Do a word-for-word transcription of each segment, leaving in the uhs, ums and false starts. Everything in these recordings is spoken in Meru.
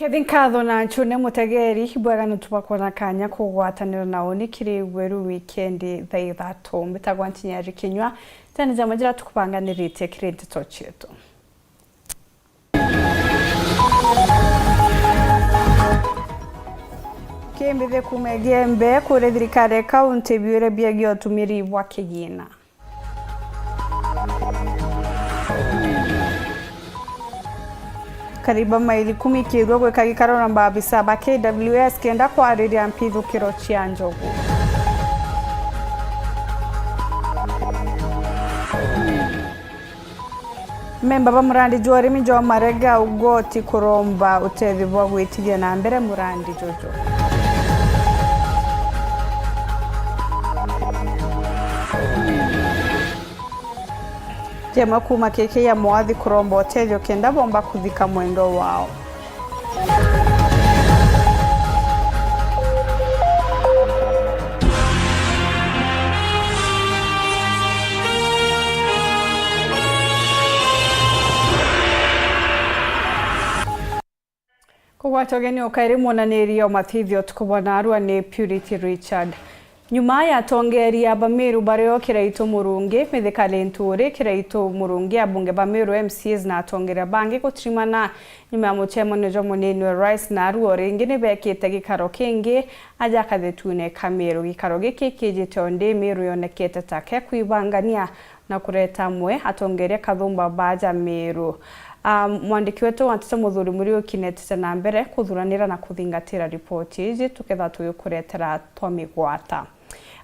Kethi nkatho na nchune mutegeri, ibwega nontu bwa kwona kanya kugwatanira na uni kiri Weru Wikendi thaa ithatu. Mbitagwa Ntinyari Kinyua, tene ja majira tukubanganiritie kiri nteto cietu. Kimbithi kuuma Igembe kuri thirikari ya kaunti biuria biegie utumiri bwa kigina. Kariba maili kumi kiirua gwika gikaro na maabisa ba K W S kenda kwariria mpithukiro cia njogu. Memba ba murandi jwa urimi jwa Marega ugoti kuromba utethio bwa gwitithia na mbere murandi juju. Jema kuuma K K ya Mwathi kuromba utethio kenda bomba kuthika mwendwa wao. Kugwata ugeni ukairi mwonaniri o mathithio tukubona arua ni Purity Richard. Nyuma ya atongeria ba Meru bario Kiraitu Murungi, Mithika Linturi, Kiraitu Murungi, abunge ba Meru M C As na atongeria bangi gutirimana nyuma ya mucemanio jwa munini wa rais na arua ringi ni bekite gikaro kingi aja kathetune ka Meru. Gikaro giki kijite o ndi Meru yonekete ta ke kwibangania na kureta amwe atongeria kathumba ba aja Meru. Um, mwandiki wetu wa nteto Muthuri Muriuki netete na mbere kuthuranira na kuthingatira ripoti iji, tukethirwa tugikuretera twamigwata.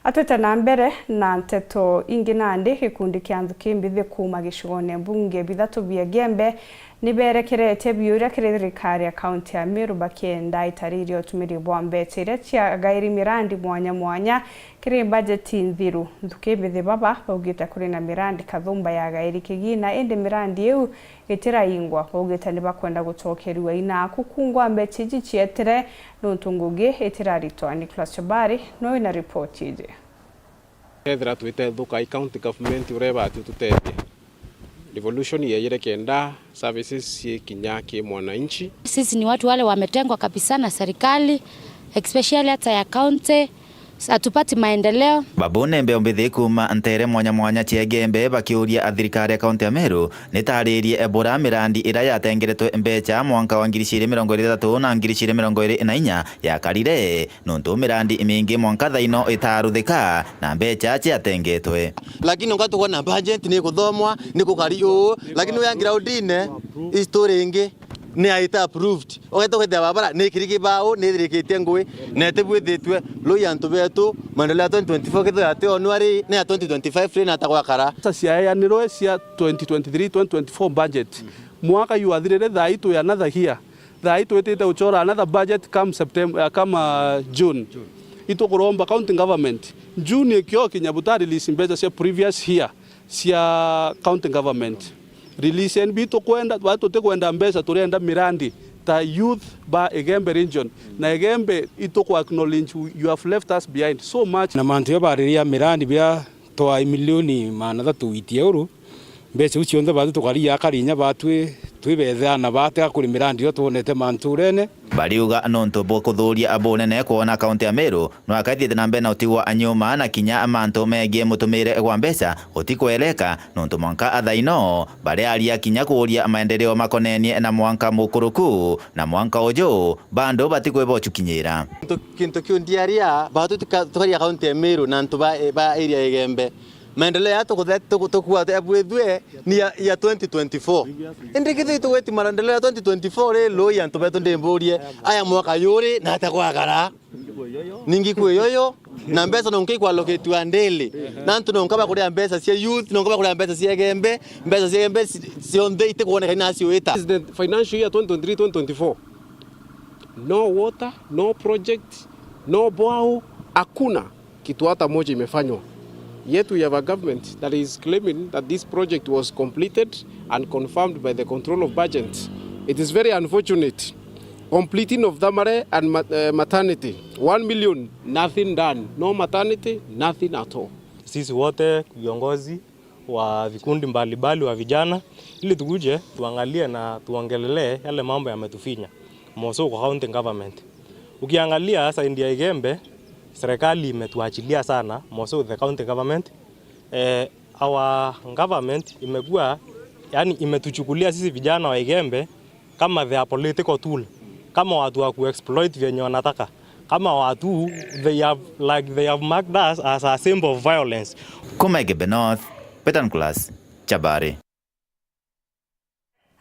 Atwite na mbere na nteto ingi nandi, gikundi kia nthuki mbithi kuuma gicigone mbunge bithatu bia Igembe ni berekeretie biuria kiri thirikari ya kaunti ya Meru bakienda itariria utumiri bwa mbecha iria ciagairi mirandi mwanya mwanya kiri bajeti nthiru. Nthuki mbithi baba baugite kuri na mirandi kathumba yagairi kigina, indi mirandi iu itiraingwa. Baugite ni bakwenda gucokerua ina kukungwa mbecha iji cietire nontu ngugi itiraritwa. Nicholas Chobari no wina ripoti iji. Kethira twite thuka i county government uria ibati ututethie. Devolution yaiyire kenda services cikinya ki mwananchi. Sisi ni watu wale wametengwa kabisa na serikali, especially hata ya county, hatupati maendeleo. Babu ni mbeo mbithi kuuma ntere mwanya mwanya cia Igembe bakiuria athirikari ya kaunti ya Meru ni taririe ebura mirandi iria yatengeretwe mbecha mwanka wa ngiri ciiri mirongo iri na ithatu na ngiri ciiri mirongo iri na inya yakarire. Nontu mirandi imingi mwanka thaino itaaruthika na mbecha ciatengetwe. Lakini unga tukwona budget ni kuthomwa, ni kukari uu, lakini uya groundine, history ingi ni aita approved. Ugeta kwithia barabara ni kirigi bao, ni thirikitie ngui, na itibwithitwe. Lui antu betu, maendeleo ya twenty twenty-four kithira yationwa ri, ni ya twenty twenty-five ri, na ata gwakara. Mbeca ciaeanirwe cia twenty twenty-three twenty twenty-four budget. Mwaka yu wathirire, thaa ii twi another year. Thaa ii twitite guchora another budget come September, uh, come, uh, June. Itukuromba county government, June ikiokinya, buta release mbeca cia previous year cia county government. Release N B tukwenda, ba tutikwenda mbeca, turienda mirandi ta youth ba Igembe region. Na Igembe ituku acknowledge you have left us behind so much. Na mantu yo bariria mirandi bia twa milioni magana athatu witia uru. Mbeca iu cionthe baatwi tukariia akari inya baatwi twibethea na baatega kuri mirandi iria twonete manturene. Bariuga nontu bwa kuthuria bunene kwona kaunti ya Meru no akaithiite na mbere na utigwa nyuma na kinya mantu megie mutumire gwa mbeca gutikwereka nontu mwanka athaino bariaria kinya kuuria maendeleo makonenie na mwanka mukuruku na mwanka uju bado batikwibwa uchukinyira. Kintu, kintu kiu ndiaria, baatwi tuka-, tukaria kaunti ya Meru na antu ba, ba area ya Igembe. Maendeleo ya tukuthe-, tuku-, tukua ebwithue ni ya, ya twenty twenty-four. Indi kithi tugweti maendeleo ya twenty twenty-four ri, lui antu betu ndimburie, aya mwaka yuri na ata gwakara? Ningi kwi yoyo, na mbeca nonka ikwa allocate-wa daily. Na antu nonka bakuria mbeca cia youth, nonka bakuria mbeca cia Igembe, mbeca cia Igembe ci-, cionthe itikwoneka ina ciuita. This is the financial year twenty twenty-three twenty twenty-four. No water, no project, no borehole, hakuna kitu hata moja imefanywa. Yet we have a government that is claiming that this project was completed and confirmed by the Control of Budget. It is very unfortunate. Completing of Thamare and ma-, eh, maternity, one million, nothing done. No maternity, nothing at all. Sisi wote viongozi wa vikundi mbalimbali wa vijana, ili tukuje tuangalie na tuongelelee yale mambo yametufinya. Mosoo kwa county government. Ukiangalia side ya Igembe, serikali imetuachilia sana, Mosoo the county government. Eh, our government imekuwa, yani, imetuchukulia sisi vijana wa Igembe kama their political tool, kama watu wa kuexploit vyenye wanataka, kama watu they have, like, they have marked us as a symbol of violence. Kuma Igembe North, Peter Nicholas, Chabari.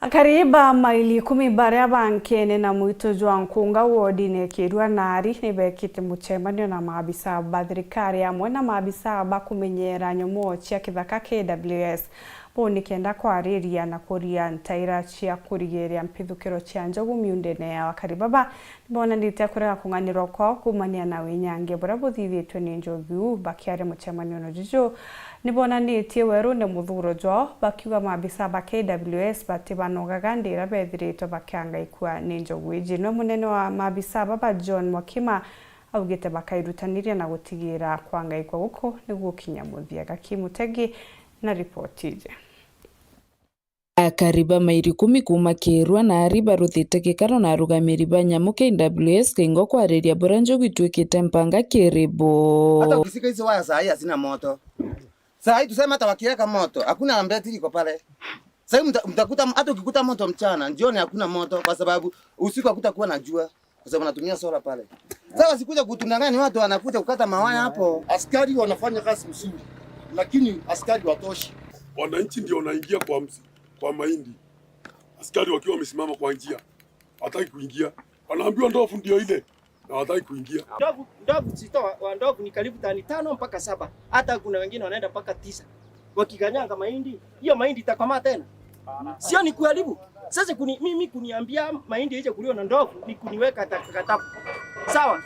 Akari ba maili ikumi baria bankene na mwitu jwa Nkunga wodine Kirua Nari ni bekite mucemanio na maabisa ba thirikari amwe na maabisa ba kumenyera nyomoo cia kithaka K W S. Buu ni kenda kwariria na kuria ntaira cia kurigiria mpithukiro cia njogu miundene yao. Akari baba ni bonanitie kurega kung'anirwa kwao kuumania na winyangia buria buthithitue ni njogu iu. Bakiaria mucemanio juju, ni bonanitie werune muthuro jwao, bakiuga maabisa ba K W S bati banogaga ndira bethiritwe bakiangaikua ni njogu iji. Nwe munene wa maabisa baba John Mwakima augite bakairutaniria na gutigira kwangaikua guku ni gukinya muthia. Gaki Mutegi na ripoti iji. Akari ba maili ikumi kuuma Kirua Nari baruthite gikaro na arugamiri ba nyamu K W S Kingo kwariria buria njogu itwikite mpanga kiri bo. Hata ukisika hizi waya saa hii hazina moto. Saa hii tuseme hata wakiweka moto, hakuna betri iko pale. Saa hii mta-, mtakuta, hata ukikuta moto mchana, jioni hakuna moto kwa sababu usiku hakutakuwa na jua. Kwa sababu wanatumia solar pale. Sasa wasikuja kutudanganya, ni watu wanakuja kukata mawaya hapo. Askari wanafanya kazi mzuri, lakini askari watoshi. Wananchi ndio wanaingia kwa msi-, kwa mahindi. Askari wakiwa wamesimama kwa njia, hawataki kuingia. Wanaambiwa ndovu ndio ile, na hawataki kuingia. Ndovu, ndovu, sita wa, wa ndovu ni karibu tani tano mpaka saba. Hata kuna wengine wanaenda mpaka tisa. Wakikanyanga mahindi, hiyo mahindi itakomaa tena? Sio ni kuharibu? Sasa kuni-, mimi kuniambia mahindi ije kuliwa na ndovu ni kuniweka ta-, katabu. Sawa?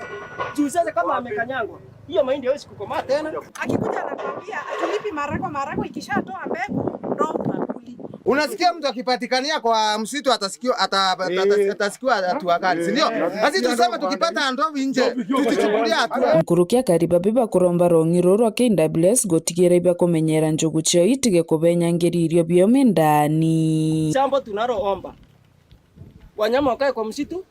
Juu sasa kama amekanyangwa, hiyo mahindi haiwezi kukomaa tena. Akikuja anakuambia, "Atulipi maharagwe, maharagwe ikishatoa mbegu, ndovu akuli." Unasikia mtu akipatikania kwa msitu atasikiwa, ata-, ata-, Eh. atasikiwa hatua kali, si ndio? Eh. Na sisi tuseme tukipata ndovu nje, tujichukulia hatua. Nkuruki akari babi bakuromba rong'i ruru rwa K W S gutigira ibakumenyera njugu ciao itige kubenyangiria irio biao mindani. Jambo tunaloomba, wanyama wakae kwa msitu,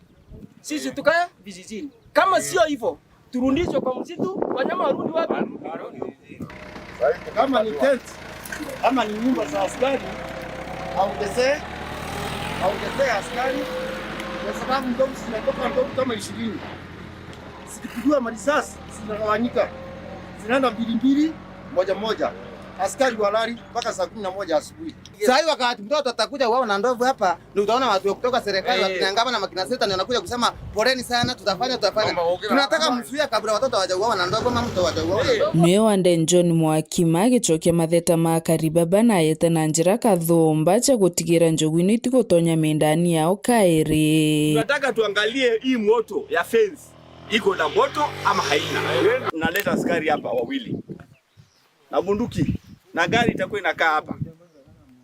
sisi tukae vijijini. Kama sio hivyo, turudishwe kwa msitu, wanyama warudi wapi? Kama ni tent, ama ni nyumba za askari, aongezee, aongezee askari, kwa sababu ndovu zinatoka, ndovu kama ishirini. Zikipigwa marisasi, zinagawanyika. Zinaenda mbili mbili, moja moja. Askari walali mpaka saa kumi na moja asubuhi. Saa hii wakati mtoto atakuja uawa na ndovu hapa, ndio utaona watu wa kutoka serikali, eh, wakina ngavana na makina Satan wanakuja kusema, "Poleni sana, tutafanya, tutafanya." Tunataka mzuia kabla watoto hawajauawa na ndovu ama mtu hawajauawa na ndovu. Niwe wande John Mwakima agicokia matheta ma akari baba na ayete na njira kathumba cia gutigira njogu ino itigutonya mindani yao kairi. Tunataka tuangalie hii moto ya fence iko na moto ama haina. Naleta askari hapa wawili na bunduki na gari itakuwa inakaa hapa.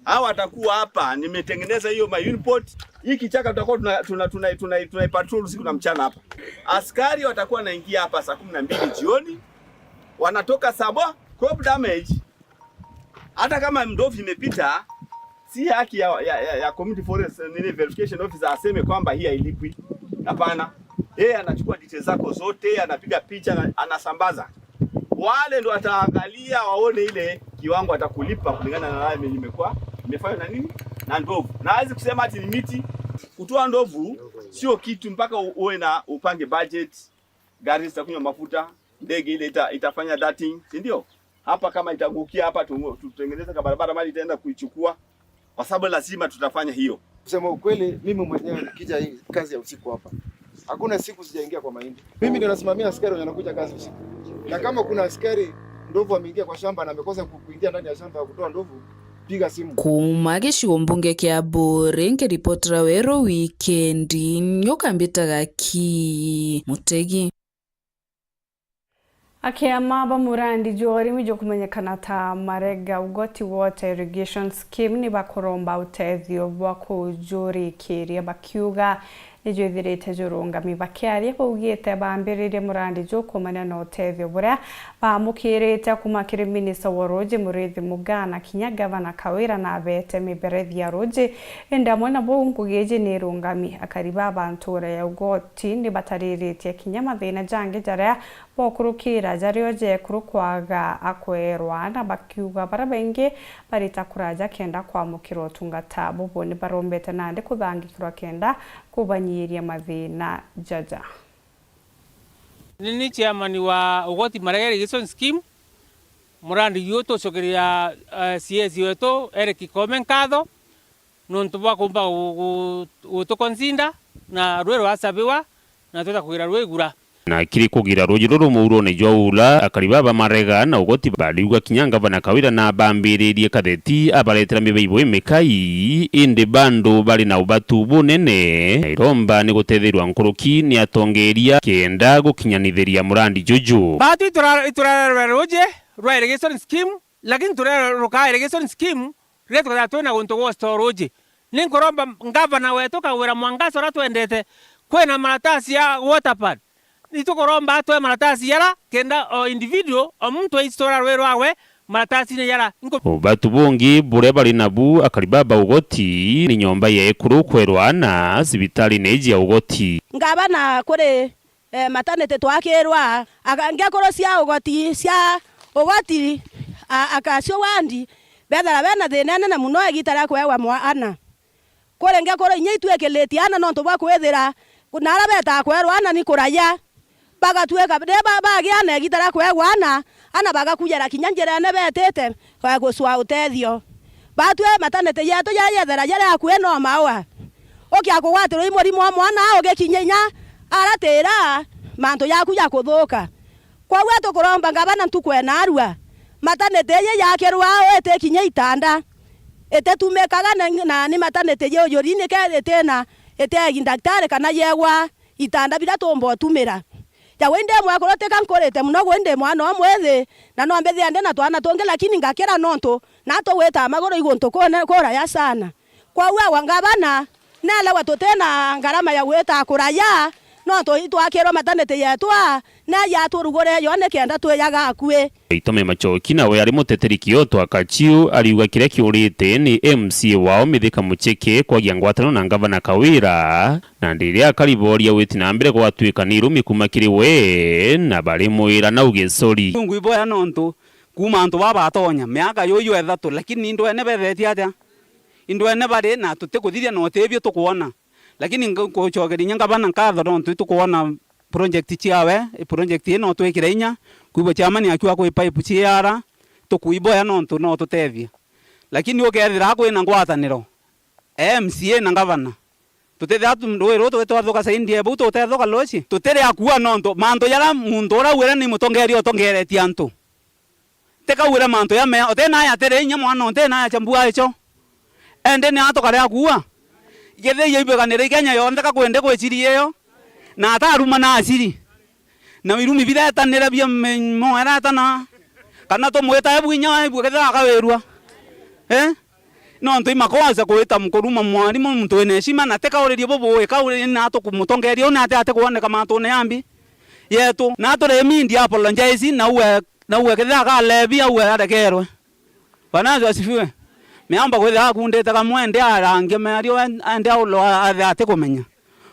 Hawa watakuwa hapa, nimetengeneza hiyo ma uniport. Hii kichaka tutakuwa tuna, tuna, tuna, tuna, tuna patrol usiku na mchana hapa. Askari watakuwa wanaingia hapa saa kumi na mbili jioni, wanatoka saa moja, crop damage. Hata kama ndovu imepita, si haki ya, ya, ya, ya community forest, nini, verification officer aseme kwamba hii hailipwi. Hapana. Yeye anachukua details zako zote, anapiga picha na anasambaza. Wale ndo wataangalia waone ile kiwango atakulipa kulingana na yale yenye imekuwa imefanywa na nini, na ndovu. Na hawezi kusema ati ni miti. Kutoa ndovu sio kitu mpaka u-, uwe na, upange budget, gari zitakunywa mafuta, ndege ile ita-, itafanya darting, si ndio? Hapa kama itaangukia hapa, tu-, tutengeneze ka barabara mali itaenda kuichukua, kwa sababu lazima tutafanya hiyo. Kusema ukweli, mimi mwenyewe nikija hii kazi ya usiku hapa, hakuna siku sijaingia kwa mahindi. Mimi ndio nasimamia askari wenye wanakuja kazi usiku. Na kama kuna askari ndovu ameingia kwa shamba na amekosa ku-, kuingia ndani ya shamba ya kutoa ndovu, piga simu. Kuuma gicigo mbunge kia Buuri, nkiripotera Weru Wikendi, nyoka mbitaga ki Mutegi. Akiama ba murandi jwa urimi jukumenyekana ta Marega Ugoti Water Irrigation Scheme ni bakuromba utethio bwa kujurikiria, bakiuga nijwithirite jurungami. Bakiaria baugite bambiririe murandi jukumania na utethio buria baamukirite kuma kiri minista wa uruji Muriithi Mugaa na kinya gavana Kawira na abeete miberethi ya ruji. Indi amwe na buu, ngugi iji ni irungami. Akari ba bantu ntura ya Ugoti ni batariritie kinya mathina jangi jaria bokurukira jario jekuru kwaga akwerwa, na bakiuga baria baingi barita kuraja kenda kwamukira utungata bubu ni barombete nandi kuthangikirwa kenda kubanyiria mathina jaja. Ni ni chairman wa Ugoti Marega Irrigation Scheme. Murandi juu tucokeria, eh, C S wetu Eric Koome nkatho nontu bwa kumba gu-, gu-, gutukonsinda na rwi rwasabiwa na twita kugira rwigura. Na kiri kugira ruuji ruru muurone jwa uula, akari baba Marega na Ugoti bariuga kinya ngavana Kawira na bambiririe katheti abaretera mibeibo imikai, indi bandu bari na ubatu bunene, na iromba ni gutethirwa nkuruki ni atongeria kenda gukinyanithiria murandi juju. Batu itura-, iturarerwe ruuji rwa irrigation scheme, lakini turero ruka irrigation scheme, riria tukethira twina guntu gwa store ruuji. Ni nkuromba ngavana wetu Kawira Mwangaza uria twendete, kwina maratasi ya water pad. Ni tukuromba atwe maratasi yara, kenda o individual, o muntu aistoora rwi rwawe maratasine yara. Nku- Ubatu bungi buria bari nabu akari baba Ugoti ni nyomba ya ekuru kwerwa ana cibitarine iji ya Ugoti. Ngavana kuri eh, maternity twakirwa, aga-, ngekuru cia Ugoti, cia Ugoti, a-, Akasio ward, bethira bena thina inene mono igita ria kuewa mwa-, ana. Kuri ngekuru inya itwikiritie ana nontu bwa kwithira ku-, na aria betaa kwerwa ana ni kuraya. Bagatuika, riria ba-, bagia na igita ria kuewa ana, ana bagakujara kinya njirene betite, eh, gucwa utethio. Batwi maternity yetu jaria yethera jari akui no maua. Ukia kugwatirwa i murimo o mwana ugikinya inya aratira mantu jaku jakuthuka. Kwou tukuromba ngavana ntuku enarua, maternity iji yakirwa au itikinya itanda, ititumikaga na, na ni maternity ji ujuri nike itina, itiegi ndaktari kana yegwa itanda biria tuumba utumira. Ja gwe ndi mwekuru tika nkurite mono, gwe ndi mwana o mwithi, na no mbithia ndi na twana tungi, lakini ngakira nontu na tugwita maguru i guntu kuna-, kuraya sana. Kwou agwa ngavana, neelewa tutina ngarama ya gwita kuraya, nontu itwakirwa maternity yetu aa, na yaturugure yo nikenda twijaga akui. Itome Machoki nawe ari muteteri Kioto Akachiu ariuga kiria kiurite ni M C A wao Mithika Mucheke kwagia ngwataniro na ngavana Kawira, na ndiria akariboria witi na mbere gwatwika ni irumi kuma kiri we na barimwira nauge sori. Ngwiboya nontu kuma antu baa batonya miaka yuyu ethatu, lakini indwene bethetie atia? Indwene bari na tutikuthiria na utibio tukwona. Lakini ngu-, ngucokeria inya ngavana nkatho nontu itukwona project ciawe, i project ii no twikire inya, kwigua chairman akiuga kwi pipe ciara, tukuiboya nontu no tutethia. Lakini ukethira kwina ngwataniro, M C A na ngavana, tutithira tu-, rui ruu tugitwathuka saindi e bau tutethuka loci, tutiri akua nontu mantu jaria muntu uria wira ni mutongeria utongeretie antu. Tikauire mantu jamea, uti naye atiri inya mwana, uti naye acha mbua icho. Ende ni atukaria kuua. Githii yaibwikanire i Kenya yonthe kakwende gwiciria iyo, na ataruma na aciri. Na irumi biretanire bia mi-, mo eretana. Kana tumwita ebu inya ebu kethira akawirua. Eh? Nontu imakosa kwita kuruma mwarimu muntu wina heshima, na tikauririe bubu, ikauririe na atukumutongeria, una ati ati kwoneka mantune yambi yetu. Na turi mindi apologize, na uwe, na uwe kethira akalebi, auwe arekerwe. Bwana Yesu asifiwe. Miamba kwithira akundite kamwe, ndi arangia miario, en-, ende aulo a-, athe atikumenya.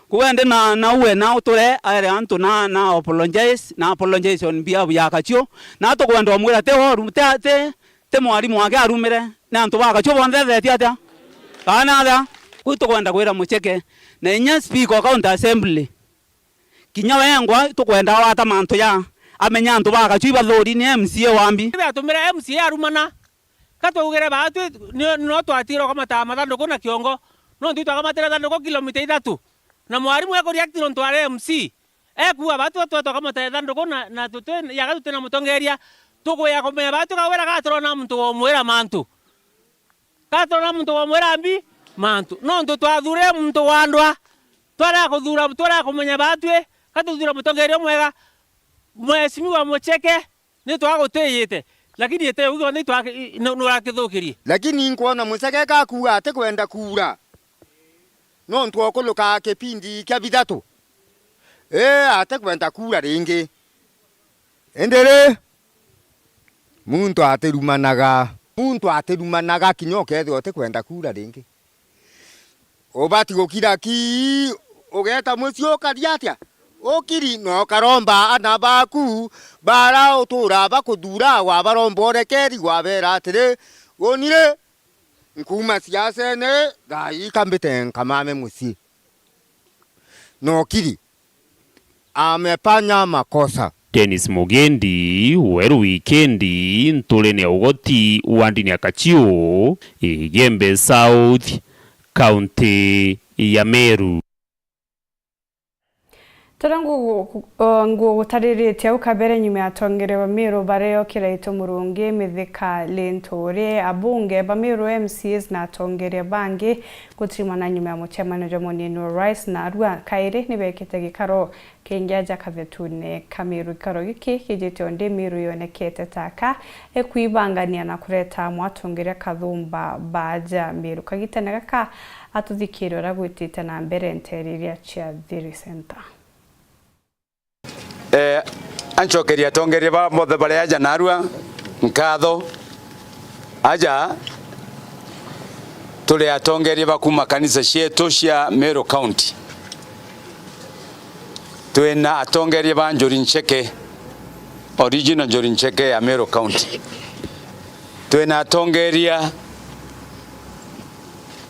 Kuwe ndi na, na uwe na uture, aere antu na, na apologize, na apologize on behalf ya Kachio. Na tukwenda umwira ti oru, ti, ti, ti mwarimu wake arumire, ni antu ba Kachio bonthe ethetie atia? Kana atia? Kuu tukwenda kwira Mucheke, na inya Speaker of County Assembly, kinya wengwa tukwenda awata mantu ja, amenya antu ba Kachio ibathuri ni M C A wambi. Atumire M C A arumana, ka twaugire baatwi ni, no twatirwe kamata mathanduku na kiongo, nontu itwakamatire thanduku kilomita ithatu, na mwarimu ekureact nontu ari M C. Ekuuga, "Baatwi twe twakamata thanduku na, na tutwi, yaga tutina mutongeria, tukwija kumenya baatwi Kawira gaturona muntu wa umwira mantu." Ka turona muntu wa mwira mbi mantu, nontu twathuurire muntu wa ndwa, twarega kuthuura, twarega kumenya baatwi, ka tuthuura mutongeria umwega, Mheshimiwa Mucheke, ni twagutiyite, lakini ite ugi wone itwa-, i-, nu-, nurakithukirie. Lakini inkwona Mucheke kakuuga atikwenda kuura. nontu okuruka kipindi kia bithatu, ii, atikwenda kuura ringi. Indi ri, muntu atirumanaga, muntu atirumanaga kinya ukethirwa utikwenda kuura ringi. Ubati gukira ki, ugeeta mucii ukari atia? Ukiri na ukaromba aana baku bara utuura bakuthuura, wabaromba urekeri, wabeera atiri, "Uuni ri, nkuuma siasene, thaa ii ka mbite nkamame mucii." Na ukiri, amefanya makosa. Dennis Mugendi, Weru Wikendi, nturene ya ugoti wa ndini ya Kachiu, Igembe South, kaunti ya Meru. Turia ngugu-, o, ngugutariritie au kabere, nyuma ya atongeria ba Meru bario Kiraitu Murungi, Mithika Linturi, abunge ba Meru, M C As na atongeria bangi gutirimana nyuma ya mucemanio jwa munini wa rais na arua kairi nibekite gikaro kingi aja kathetune ka Meru. Gikaro giki kijite o ndi Meru yonekete ta ka ikwibangania na kureta amwe atongeria kathumba baaja Meru. Kagitene gaka atuthikire uria gwitite na mbere nteere iria cia Thiri Center. Eh, ancokeria atongeria ba bonthe bari aja narua nkatho. Aja turi atongeria ba kuma kanisa cietu cia Meru County. Twina atongeria ba Njuri Ncheke, original Njuri Ncheke ya Meru County. Twina atongeria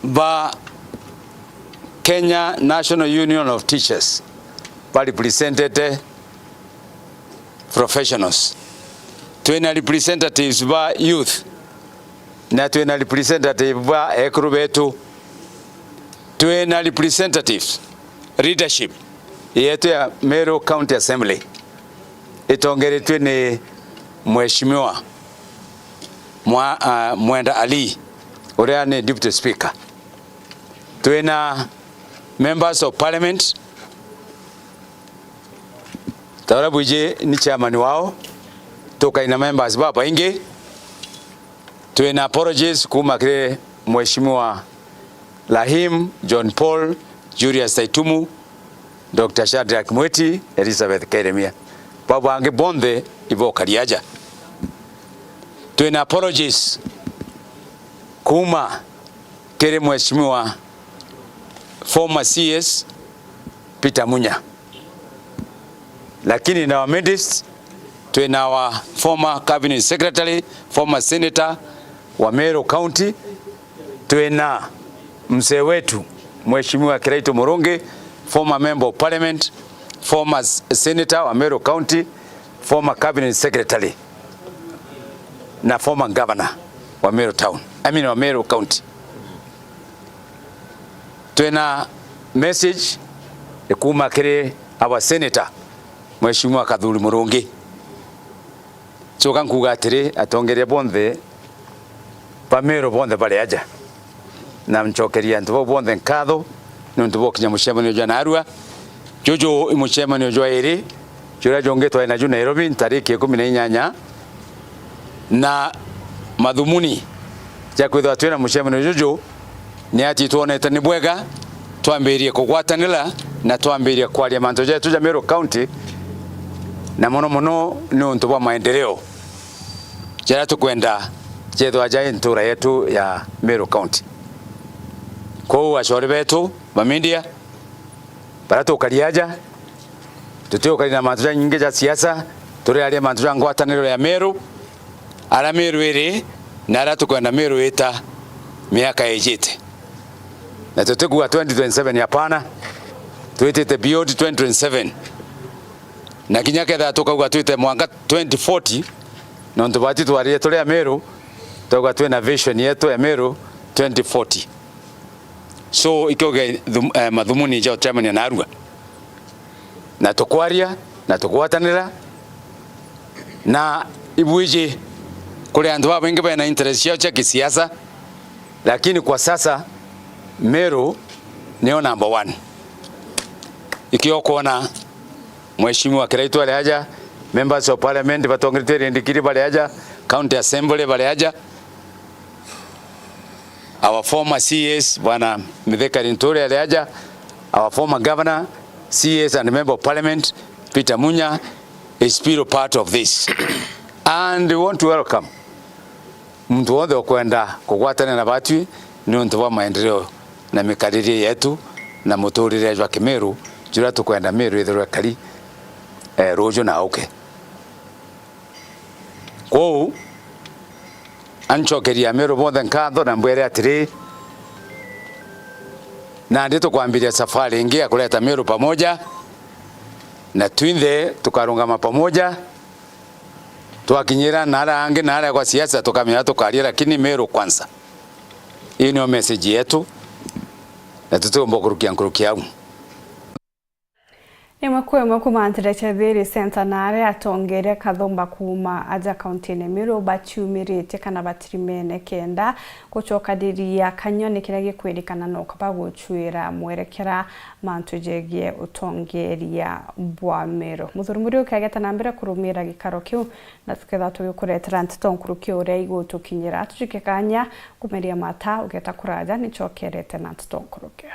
ba Kenya National Union of Teachers, ba representete professionals. Twina representatives ba youth, na twina representative ba ekuru betu. Twina representatives, leadership yetu ya Meru County Assembly, itongeretue ni Mheshimiwa Mwa-, ah, Mwenda Ali, uria ni Deputy Speaker. Twina members of parliament, ta uria bwiji ni chairman wao, tukaina members babaingi. Twina apologies kuma kiri Mheshimiwa Rahim, John Paul, Julius Taitumu, Doctor Shadrack Mwiti, Elizabeth Kairemia. Bau bangi bonthe ibokari aja. Twina apologies kuma kiri Mheshimiwa former C S Peter Munya. Lakini in our midst, twina our former cabinet secretary, former senator wa Meru County, twina mzee wetu, Mheshimiwa Kiraitu Murungi, former member of parliament, former s-, senator wa Meru County, former cabinet secretary, na former governor wa Meru Town, I mean, wa Meru County. Twina message ikuma kiri our senator, Mheshimiwa Kathuri Murungi. Coka nkuuga atiri, atongeria bonthe ba Meru bonthe bari aja, na ncokeria antu bau bonthe nkatho niuntu bwa gukinya mucemanio jwa narua. Juju i mucemanio jwa iri, juria jungi twari naju Nairobi ntariki ikumi na inyanya, na mathumuni ja kwithirwa twina mucemanio juju ni ati twonete ni bwega twambirie kugwatanira na twambirie kwaria mantu jetu ja Meru County, na mono mono niuntu bwa maendeleo jaria tukwenda jethwa ja ntura yetu ya Meru County. Kwou acore betu ba media, baria tukari aja, tutiukari na mantu janyingi ja siasa, turiaria mantu ja ngwataniro ya Meru, aria Meru iri, na aria tukwenda Meru ita miaka ijite. Na tutikuga twenty twenty-seven, hapana, twitite beyond twenty twenty-seven. Na kinya kethira tukauga twite mwanka twenty forty, nontu bati twarire turi a Meru, twauga twina vision yetu ya Meru twenty forty. So, ikio ge-, thum-, eh, mathumuni ja ucemania narua. Na tukwaria, na tukwatanira, na ibwiji kuri antu babaingi bena interest ciao cia kisiasa, lakini kwa sasa Meru niyo number one. Ikio kwona Mheshimiwa Kiraitu ari aja, members of parliament batongeretue rindikiri bari aja, county assembly bari aja, Our former C As, Bwana Mithika Linturi Aliaja, our former governor, C As and member of parliament, Peter Munya, is still part of this. And we want to welcome muntu wonthe ukwenda kugwatanira na batwi niuntu bwa maendeleo na mikaririe yetu na muturire jwa Kimiru, juria tukwenda Miru ithirwe kari, eh, ruju na auke. Kwou, ancokeria Amiru bonthe nkatho na mbwire atiri, nandi tukwambiria safari ingi ya kureta Miru pamoja, na twinthe tukarungama pamoja, twakinyira na aria angi na aria kwa siasa tukamenya tukaria, lakini Miru kwanza. Hiyo niyo message yetu, na tutiumba kurukia nkuruki au. Imwe kwa imwe kuuma Ntereche Thiri Centre na aria atongeria kathumba kuuma aja kaunti-ini Miru baciumiritie kana batirimene kenda gucokaniria kanyoni kiria gikwirikana no kaba gucuira mwerekera mantu jegie utongeria bwa Miru. Muthuri Muriuki ageta na mbere kurumira gikaro kiu, na tuketha tugikuretera nteto nkuruki uria igutukinyira. Tujike kanya kumeria mata ugeta kuraja nicokerete na nteto nkuruki.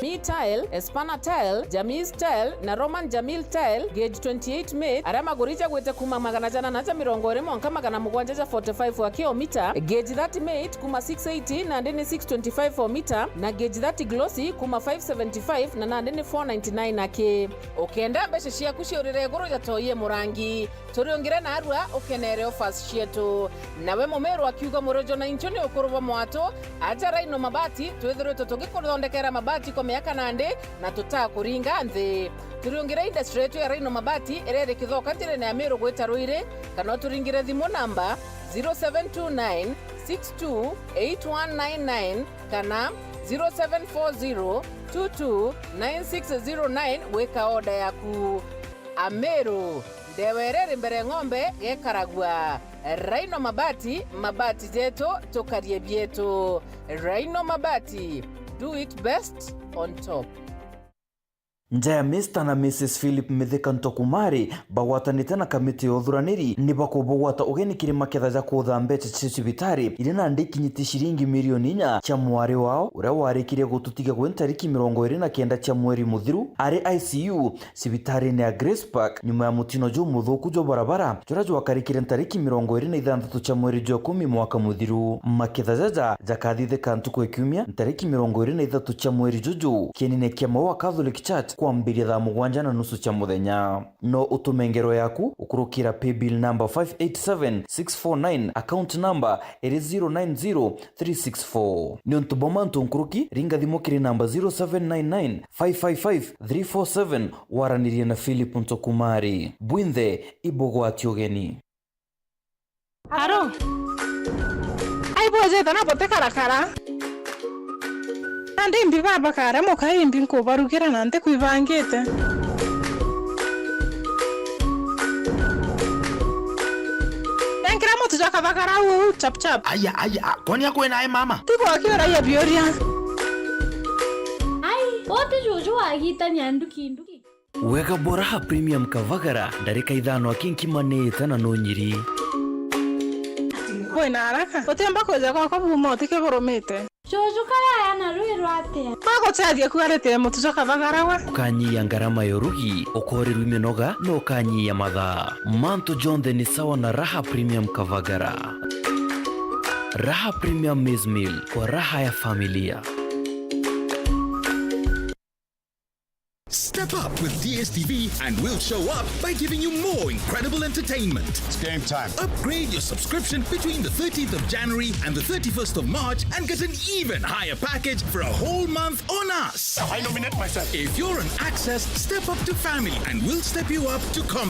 Mi Tile, Espana Tile, Jamis Tile na Roman Jamil Tile, gauge twenty-eight mate, aria maguri jagwite kuuma magana jana na ja mirongo iri mwanka magana mugwanja ja forty-five wa kilomita, gauge thirty mate kuuma six eighty nandi ni six twenty-five o mita, na gauge thirty glossy kuuma five seventy-five na nandi ni four ninety-nine aki. Ukenda mbeca ciaku ciurire iguru ja toi e murangi, turiungire narua ukenere offers cietu. Nawe mumiru akiuga murojo na inchu ni ukuru bwa mwatu, aja Rhino Mabati, twithiritwe tugikuthondekera mabati kwa miaka nandi na tutakuringa nthi. Turiungire industry yetu ya Rhino Mabati iria iri Kithoka njirene ya Miru gwita Ruiri, kana uturingire thimu namba zero seven two nine six two eight one nine nine kana zero seven four zero two two nine six zero nine gwika order yaku. Amiru, ndewa iria iri mbere ng'ombe gekaragua. Rhino Mabati, mabati jetu, tukarie bietu. Rhino Mabati, do it best on top. Nja ya Mister na Missus Philip Mithika Ntokumari bagwatanite na kamiti ya uthuraniri ni bakubugwata ugeni kiri maketha ja kuutha mbeca cia cibitari iria nandi ikinyite ciringi milioni inya cia mwari wao uria warikirie gututiga gwi ntariki mirongo iri na kenda cia mweri muthiru ari I C U cibitarine ya Grace Park nyuma ya mutino jumuthuku jwa barabara juria jwakarikire ntariki mirongo iri na ithanthatu cia mweri jwa ikumi mwaka muthiru. Maketha jaja jakathithika ntuku ya kiumia ntariki mirongo iri na ithatu cia mweri juju kienine kia Maua Catholic Church kwambiria thaa mugwanja na nusu cia muthenya. No utume ngero yaku ukurukira paybill number five eight seven six four nine, account number iri zero nine zero three six four. Niuntu bwa mantu nkuruki, ringa thimu kiri namba zero seven nine nine five five five three four seven waranirie na Philip Ntokumari. Bwinthe ibugwati ugeni. Aro? Ai bwejete na butikarakara? Nandi imbi baba kare muka imbi nkubarugira na ntikwibangite. Nenkira mutu jwa kathagara uu chap chap. Aya, aya, a, kwani akwena e mama? Tigwa kiuragia biuria. Ai, wote juju wagitania nduki nduki. Wega bwa Raha Premium Kavagara, ndarika ithano aki nkima ni itana no nyiri. Kwina haraka. Utiumba kwija gwakwa buuma utike burumite. Juju kaya aya na rwi rwatia? Aguteethia kuarite mutu jwa kavagara we. Ukanyia ngarama ya urugi, ukorirua minoga, na ukanyia mathaa. Mantu jonthe ni sawa na Raha Premium Kavagara. Raha Premium Maize Meal, kwa raha ya familia. Step up with D S T V and we'll show up by giving you more incredible entertainment. It's game time. Upgrade your subscription between the thirteenth of January and the thirty-first of March and get an even higher package for a whole month on us. I nominate myself. If you're on Access, step up to family and we'll step you up to comedy.